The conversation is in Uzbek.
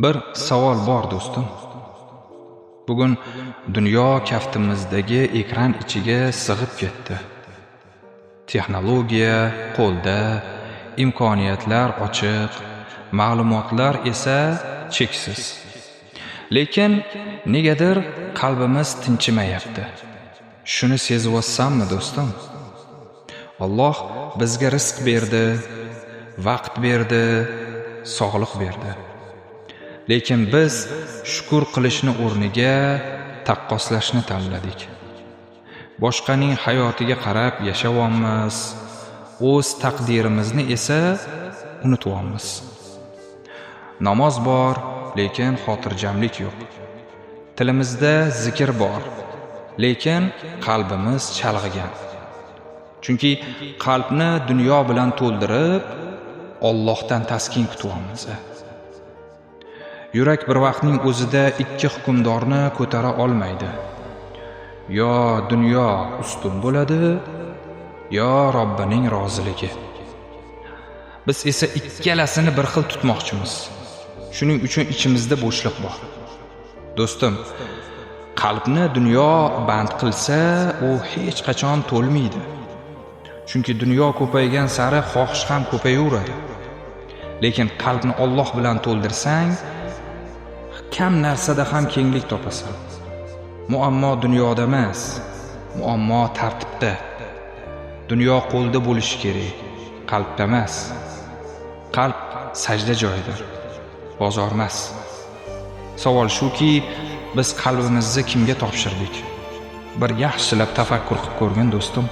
Bir savol bor do'stim. Bugun dunyo kaftimizdagi ekran ichiga sig'ib ketdi. Texnologiya qo'lda, imkoniyatlar ochiq, ma'lumotlar esa cheksiz. Lekin negadir qalbimiz tinchimayapti. Shuni sezyapsanmi do'stim? Alloh bizga rizq berdi, vaqt berdi, sog'liq berdi. Lekin biz shukr qilishni o'rniga taqqoslashni tanladik. Boshqaning hayotiga qarab yashayapmiz, o'z taqdirimizni esa unutyapmiz. Namoz bor, lekin xotirjamlik yo'q. Tilimizda zikr bor, lekin qalbimiz chalg'igan. Chunki qalbni dunyo bilan to'ldirib, Allohdan taskin kutyapmiz. Yurak bir vaqtning o'zida ikki hukmdorni ko'tara olmaydi. Yo dunyo ustun bo'ladi, yo Robbining roziligi. Biz esa ikkalasini bir xil tutmoqchimiz. Shuning uchun ichimizda bo'shliq bor. Do'stim, qalbni dunyo band qilsa, u hech qachon to'lmaydi. Chunki dunyo ko'paygan sari xohish ham ko'payaveradi. Lekin qalbni Alloh bilan to'ldirsang, kam narsada ham kenglik topasan. Muammo dunyoda emas, muammo tartibda. Dunyo qo'lda bo'lishi kerak, qalbda emas. Qalb sajda joyidir, bozor emas. Savol shuki, biz qalbimizni kimga topshirdik? Bir yaxshilab tafakkur qilib ko'rgin do'stim.